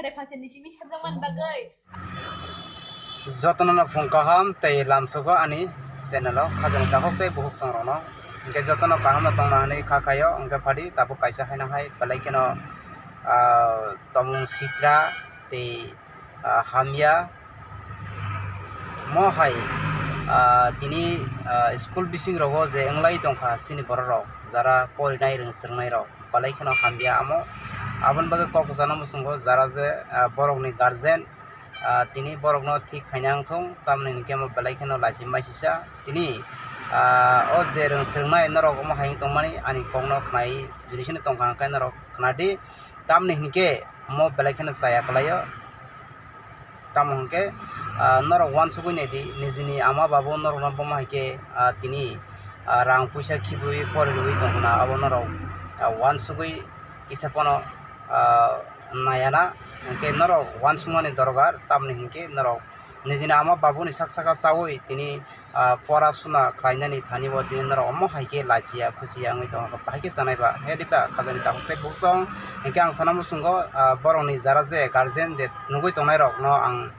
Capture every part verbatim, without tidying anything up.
Tei phansani simi sabjakmani bagwi. Jotono no phung kaham tei lamsogo ani channel o khajani takhuk tei bukhuk chwng rokno. Hinkhe jotono kaham no tongna hinwi kha khaio, hinkhe phadi tabuk kaisa haino hai belai kheno, ah, tomung sitra tei, ah, hamya. Mo hai, ah, tini, ah, school bising rogo je wnglai tongkha chini borok rok, jara porinai rwng swrwngnai rok belai kheno hamya amo. Aboni bagwi kok sana muchungo jara je, ah, borokni guardian, ah, tini borokno thik khaina wngthung, tamni hinkhe amo belai kheno lachi maisisa. Tini, ah, o je rwng swrwngnai norok omo hai wng tongmani ani kokno khnai, jodi sini tongkha hwnkhe norok khnadi, tamni hinkhe omo belai kheno chaya kwlaio. Tamo hwnkhe, ah, norok uansugui naidi, nijini ama babu norokno bomo hai khe, ah, tini, ah, rang puisa khibui poriloui tongkhna abo norok, ah, uansugui kisa phano, ah, nayana, hwnkhe norok uansukmani dorkar, tamni hinkhe norok nijini ama babuni sak saka chaui tini, ah, pora suna khlainani thani bo tini norok omo hai khe lachiya khuchiya wngwi tongkha, bahai khe chanai ba, he diba khajani takhuk tei bukhuk chwng. Hinkhe ang sana muchungo, ah, borokni jara je guardian je nugui tongnai rokno ang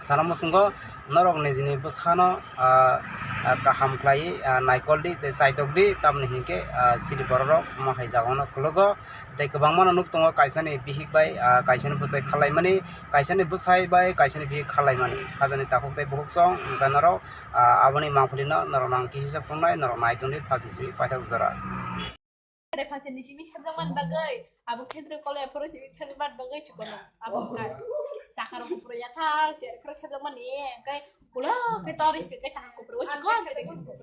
sana muchungo norok nijini bwsano, ah, ah, kaham khlai, ah, naikol di tei chaitok di, tamni hinkhe, ah, chini borok rok omo hai jagao no kwlwgo. Tei kwbangma no nuk tongo, kaisani bihik bai, ah, kaisani bwsai khalaimani, kaisani bwsai bai kaisani bihik khalaimani. Khajani takhuk tei bukhuk chwng wngkha norok, ah, aboni mangpili no norok nang kisa phunuknai, norok nai tongdi phachi simi paithak jora. Tei phachi ni simi sabjakmani bagwi, abo khendro kole phoro simi sabjakmani bagwi chukon abo khai. Chakaro phoro yathang, cherkhro sabjakmani, kai Ulo, ke tori ke ke chang kupro, chikon ke ke kupro.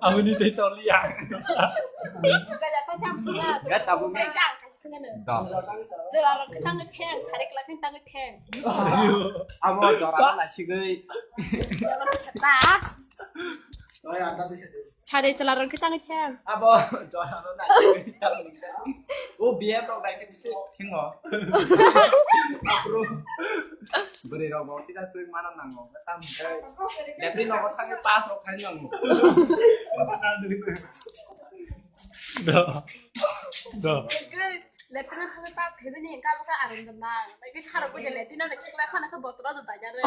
Aboni tei toli ya. Ke ja ta cham suna. Ga tabung. Ke ga ka suna ne. Do. Jora rong ke tang theng, sari kla ke tang theng. Abo jora la sigoi. Ta. Oi, ata di sadu. Chade chala rong ke tang theng. Abo jora rong la sigoi. O B F rok dai ke bisi thengo. Bwrwi rok bo tisa swk mana nango. Tam kai. Lepri nogo thangwi pass rok khai nango. Do. Do. Lepri no thangwi pass khai bini ka baka aram da nang. Lagi saro ko je lepri no khikla khana ka botolo da dajare.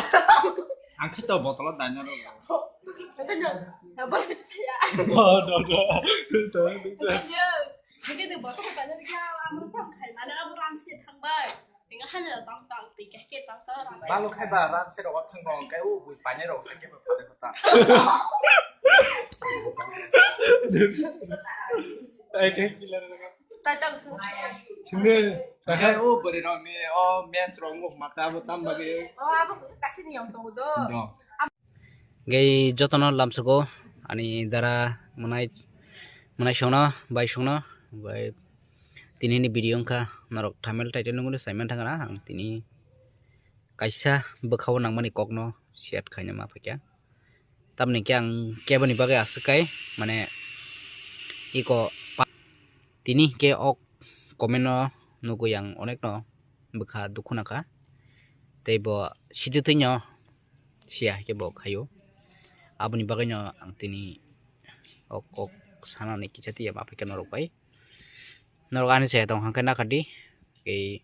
Ang khito botolo dajare. Nang ka nang. Na botolo chaya. Do, do, do. Do, do, do. Sini de botolo dajare ya amro tam khai mana amro ang sini thangbai. Tengah hanya tang tang, tengah ke tang tang, tang. Balu khai ba ran se rok thang rong kai u bui panya rok khai ke ba pade kota. Ai kai kila rok. Tai tang su. Sini. Kai u bari rok ni o men rok muk mata bu tam bagi. Oh, apa kasih ni yang tunggu do. Do. Gai jotono lamsogo ani dara mwnai, mwnai songno, bai songno, bai tini ni video wngkha norok thumbnail title nugwi saiman thangna ang tini kaisa bwkhao nangmani kokno share khaina ma phaikha. Tamni khe ang keboni bagwi aswk kai mane iko pa-, tini khe ok comment no nugwi ang onekno bwkha dukhu nakha tei bo sijwtwino siya hai khe bo khaio. Aboni bagwino ang tini ok, ok sanani kisa tiya ma phaikha norok bai. Norok ani chaya tong hangkhe nakha di. Tei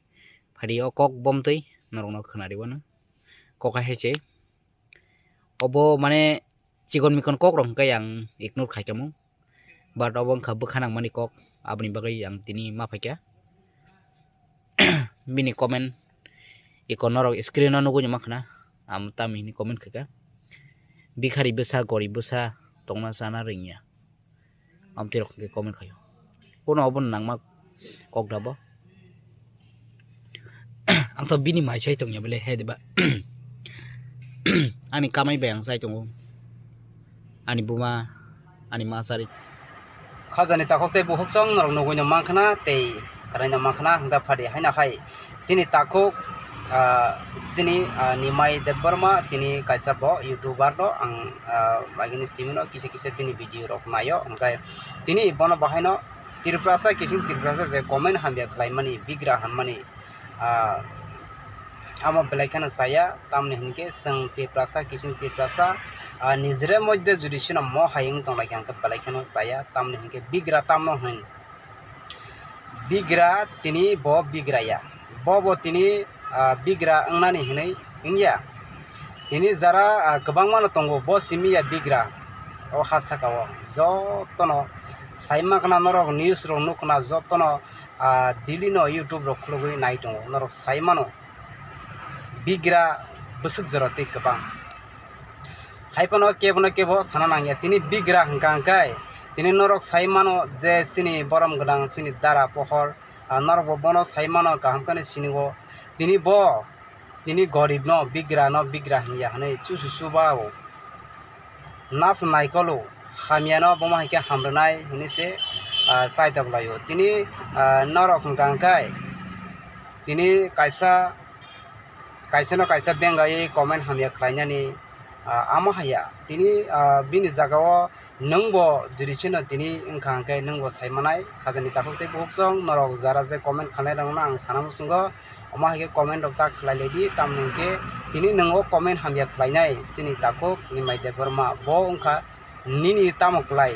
phadi o kok bomtwi norokno khwnari wano. Kok hai se. Obo mane chikon mikon kok rok hwnkhe ang ignore khai tongmung. But obo wngkha bwkha nangmani kok, aboni bagwi ang tini ma phaikha. Bini comment iko norok screen o nugwi mankha na, ang tamni hwnwi comment khaikha, "Bikhari bwsa, gorib bwsa tongna chana rwngya." Amtwi rok hwnkhe comment khaio. Kuno obono nangma kok da bo. Ang to bini mai sai tongya bele he diba. Ani kamai bai ang sai tongo. Ani buma, ani ma chari. Khajani takhuk tei bukhuk chwng norok nugwi no mankha na tei kwrwino mankha na hwnkhe phadi haino hai. Chini takhuk, ah, chini, ah, Nimai Debbarma, tini kaisa bo YouTuber no ang, ah, bagini simi no kisa kisa bini video rok naio, hwnkhe tini bono bahaino Tiprasa kising Tiprasa je comment hamya khlaimani, bigra hamani, ah, amo belai kheno chaya, tamni hinkhe chwng Tiprasa kising Tiprasa, ah, nijre moddhe jodi sino mo hai wng tonglaikha hwnkhe belai kheno chaya, tamni hinkhe bigra tamo hin. Bigra tini bo bigra ya. Bo bo tini, ah, bigra wngnani hinwi wngya. Tini jara, ah, kwbangmano tongo, bo simi ya bigra o ha saka o. Jotono sai mankha na norok news rok nukna jotono, ah, daily no YouTube rok khulugwi nai tongo, norok sai mano bigra bwswk jora tei kwbang. Hai phano kebono kebo sana nangya, tini bigra hwnkha hwnkhe tini norok sai mano je chini borom gwnang chini dara pohor, ah, norokbo bono sai mano kaham khe sini o. Tini bo tini goribno bigrano bigra hwnya hwnwi chusu chuba o. Nas naikolo hamyano bomo hai khe hamrwnai hwnwi se, ah, chaitok lai o. Tini, ah, norok hwnkha hwnkhe tini kaisa, kaisano kaisa bengaiwi comment hamya khlainani, ah, amo haya. Tini, ah, bini jagao nwngbo juri chino tini wngkha hwnkhe nwngbo sai manai khajani takhuk tei bukhuk chwng norok jara je comment khlainai rokno ang sana muchungo. Omo hai khe comment rok ta khlai lai di, tamni hwnkhe tini nwng o comment hamya khlainai chini takhuk Nimai Debbarma, bo wngkha nini tamo klai,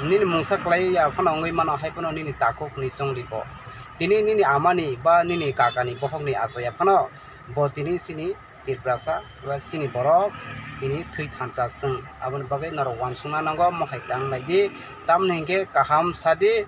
nini mungsa klai ya phano wngwi mano, hai phano nini takhuk hwnwi chongdi bo. Tini nini amani ba nini kakani bokhokni achaya phano bo tini chini Tiprasa ba chini borok tini thwi thansa chwng, aboni bagwi norok uansukna nango, mohai tang lai di, tamni hwnkhe kaham sa di.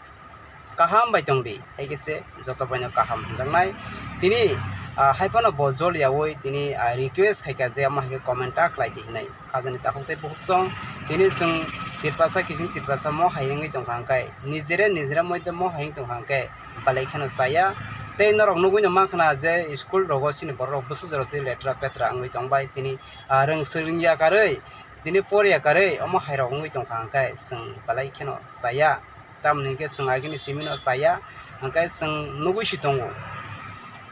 Kaham bai tong di, hai khe se joto bai no kaham hwnjaknai. Tini, ah, hai phano bo jol yaui tini, ah, request khai kha je omo hai khe comment ta khlai di hinwi. Khajani takhuk tei bukhuk chwng tini chwng Tiprasa kiching Tiprasa mo hai wngwi tong kha hwnkhe nijere nijere moide mo hai wngwi tong kha hwnkhe belai kheno chaya. Tei norok nugui no mankha na je school rogo chini borok rok bwswk jorok twi letra petra wngwi tong bai tini, ah, rwng swrwng ya karwi tini por ya karwi omo hai rok wngwi tong kha hwnkhe chwng belai kheno chaya. Tamoni hwnkhe chwng agini simi no chaya, hwnkhe chwng nugui si tongo.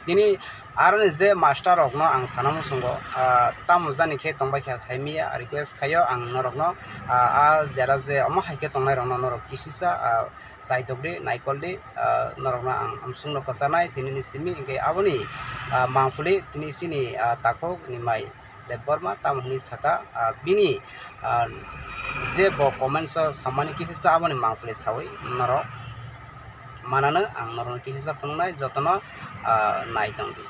Tini aroni je master rokno ang sana muchungo, ah, tamo jani khe tongbai kha saimaya, request khaio ang norokno, ah, ah, jera je omo hai khe tongnai rokno norok kisisa, ah, chaitok di, naikol di, ah, norokno ang amsungno kwcharnai tinini simi, hwnkhe aboni, ah, mangpili tini chini, ah, takhuk Nimai Debbarma tamo hwnwi saka, ah, bini, ah, je bo comments o samani kisisa aboni mangpili saui norok manano ang norokno kisisa phunuknai, jotono, ah, nai tong di.